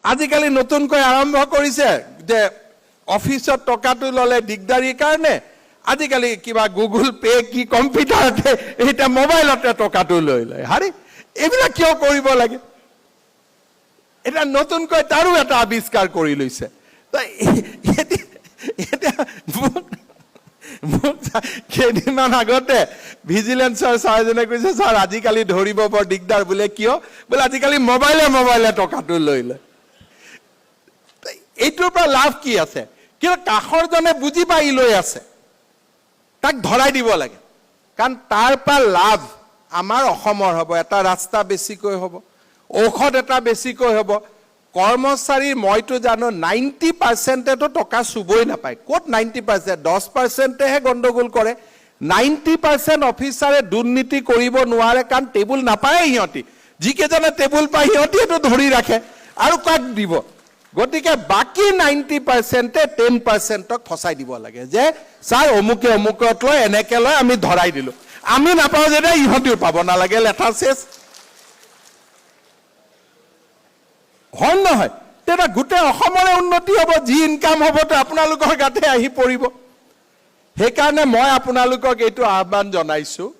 আজিকালি নতুনকৈ আৰম্ভ কৰিছে যে অফিচত টকাটো ল'লে দিগদাৰীৰ কাৰণে আজিকালি কিবা গুগল পে' কি কম্পিউটাৰতে, এতিয়া মোবাইলতে টকাটো লৈ লয়। হাৰে, এইবিলাক কিয় কৰিব লাগে? এতিয়া নতুনকৈ তাৰো এটা আৱিষ্কাৰ কৰি লৈছে। তো এতিয়া মোক কেইদিনমান আগতে ভিজিলেন্সৰ ছাৰজনে কৈছে, ছাৰ, আজিকালি ধৰিব বৰ দিগদাৰ। বোলে, কিয়? বোলে, আজিকালি মোবাইলে মোবাইলে টকাটো লৈ লয়। এইটোৰ পৰা লাভ কি আছে? কিন্তু কাষৰজনে বুজি পাই লৈ আছে, তাক ধৰাই দিব লাগে। কাৰণ তাৰ পৰা লাভ আমাৰ অসমৰ হ'ব। এটা ৰাস্তা বেছিকৈ হ'ব, ঔষধ এটা বেছিকৈ হ'ব। কৰ্মচাৰীৰ মইতো জানো, 90%-এতো টকা চুবই নাপায়। ক'ত 90%? 10%-এহে গণ্ডগোল কৰে। 90% অফিচাৰে দুৰ্নীতি কৰিব নোৱাৰে, কাৰণ টেবুল নাপায় সিহঁতি। যিকেইজনে টেবুল পায়, সিহঁতিয়েতো ধৰি ৰাখে আৰু কাক দিব? গতিকে বাকী 90%-এ 10%-ক ফচাই দিব লাগে যে ছাৰ, অমুকে অমুকত লয়, এনেকে লয়, আমি ধৰাই দিলোঁ। আমি নাপাওঁ যেতিয়া ইহঁতিও পাব নালাগে। লেঠা চেচ হয় নহয়? তেতিয়া গোটেই অসমৰে উন্নতি হ'ব। যি ইনকাম হ'ব, তো আপোনালোকৰ গাতে আহি পৰিব। সেইকাৰণে মই আপোনালোকক এইটো আহ্বান জনাইছোঁ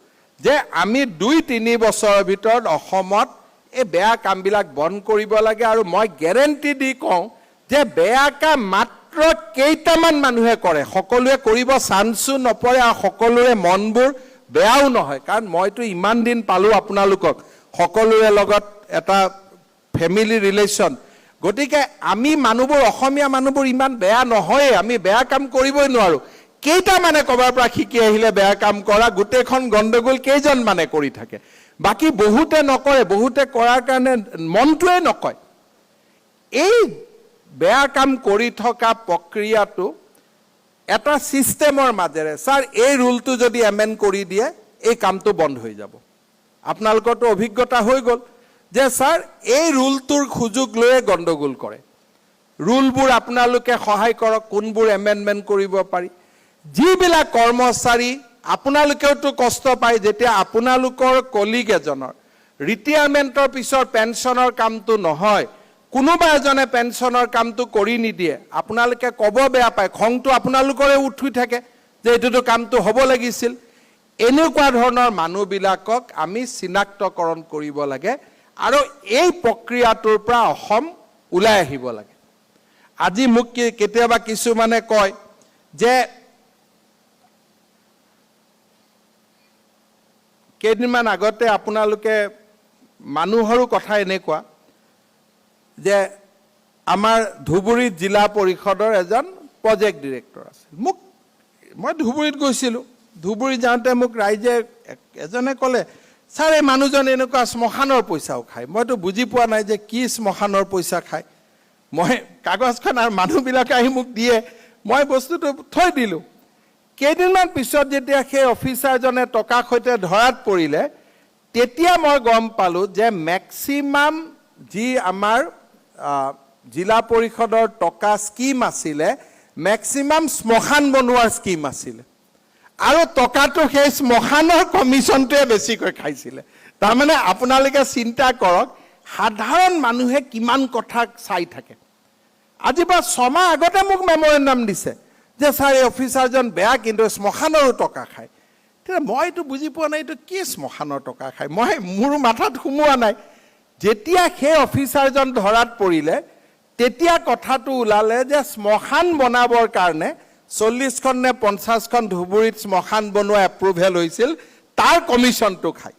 যে আমি 2-3 বছৰৰ ভিতৰত অসমত এই বেয়া কামবিলাক বন্ধ কৰিব লাগে। আৰু মই গেৰেণ্টি দি কওঁ যে বেয়া কাম মাত্ৰ কেইটামান মানুহে কৰে, সকলোৱে কৰিব চান্সো নপৰে আৰু সকলোৰে মনবোৰ বেয়াও নহয়। কাৰণ মইতো ইমান দিন পালোঁ আপোনালোকক, সকলোৰে লগত এটা ফেমিলি ৰিলেশ্যন। গতিকে আমি মানুহবোৰ, অসমীয়া মানুহবোৰ ইমান বেয়া নহয়েই, আমি বেয়া কাম কৰিবই নোৱাৰোঁ। কেইটামানে ক'ৰবাৰ পৰা শিকি আহিলে বেয়া কাম কৰা, গোটেইখন গণ্ডগোল কেইজনমানে কৰি থাকে, বাকী বহুতে নকৰে। বহুতে কৰাৰ কাৰণে মনটোৱে নকয়। এই বেয়া কাম কৰি থকা প্ৰক্ৰিয়াটো এটা ছিষ্টেমৰ মাজেৰে, ছাৰ, এই ৰুলটো যদি এমেণ্ড কৰি দিয়ে, এই কামটো বন্ধ হৈ যাব। আপোনালোকৰতো অভিজ্ঞতা হৈ গ'ল যে ছাৰ, এই ৰুলটোৰ সুযোগ লৈয়ে গণ্ডগোল কৰে। ৰুলবোৰ আপোনালোকে সহায় কৰক, কোনবোৰ এমেণ্ডমেণ্ট কৰিব পাৰি। যিবিলাক কৰ্মচাৰী, আপোনালোকেওতো কষ্ট পায় যেতিয়া আপোনালোকৰ কলিগ এজনৰ ৰিটায়াৰমেণ্টৰ পিছৰ পেঞ্চনৰ কামটো নহয়, কোনোবা এজনে পেঞ্চনৰ কামটো কৰি নিদিয়ে, আপোনালোকে ক'ব বেয়া পায়, খংটো আপোনালোকৰে উঠি থাকে যে এইটোতো কামটো হ'ব লাগিছিল। এনেকুৱা ধৰণৰ মানুহবিলাকক আমি চিনাক্তকৰণ কৰিব লাগে আৰু এই প্ৰক্ৰিয়াটোৰ পৰা অসম ওলাই আহিব লাগে। আজি মোক কেতিয়াবা কিছুমানে কয় যে কেইদিনমান আগতে আপোনালোকে, মানুহৰো কথা এনেকুৱা যে আমাৰ ধুবুৰীত জিলা পৰিষদৰ এজন প্ৰজেক্ট ডিৰেক্টৰ আছিল। মই ধুবুৰীত গৈছিলোঁ। ধুবুৰী যাওঁতে মোক ৰাইজে এজনে ক'লে, ছাৰ, এই মানুহজন এনেকুৱা, শ্মশানৰ পইচাও খায়। মইতো বুজি পোৱা নাই যে কি শ্মশানৰ পইচা খায়। মই কাগজখন আৰু মানুহবিলাকে আহি মোক দিয়ে, মই বস্তুটো থৈ দিলোঁ। কেইদিনমান পিছত যেতিয়া সেই অফিচাৰজনে টকা সৈতে ধৰাত পৰিলে, তেতিয়া মই গম পালোঁ যে মেক্সিমাম যি আমাৰ জিলা পৰিষদৰ টকা স্কীম আছিলে, মেক্সিমাম শ্মশান বনোৱাৰ স্কীম আছিলে আৰু টকাটো সেই শ্মশানৰ কমিশ্যনটোৱে বেছিকৈ খাইছিলে। তাৰমানে আপোনালোকে চিন্তা কৰক, সাধাৰণ মানুহে কিমান কথা চাই থাকে। আজিৰ পৰা 6 মাহ আগতে মোক মেমৰেণ্ডাম দিছে যে ছাৰ, এই অফিচাৰজন বেয়া, কিন্তু শ্মশানৰো টকা খায়। তেতিয়া মই এইটো বুজি পোৱা নাই, এইটো কি শ্মশানৰ টকা খায়? মোৰ মাথাত সোমোৱা নাই। যেতিয়া সেই অফিচাৰজন ধৰাত পৰিলে, তেতিয়া কথাটো ওলালে যে শ্মশান বনাবৰ কাৰণে 40খন নে 50খন ধুবুৰীত শ্মশান বনোৱা এপ্ৰুভেল হৈছিল, তাৰ কমিশ্যনটো খায়।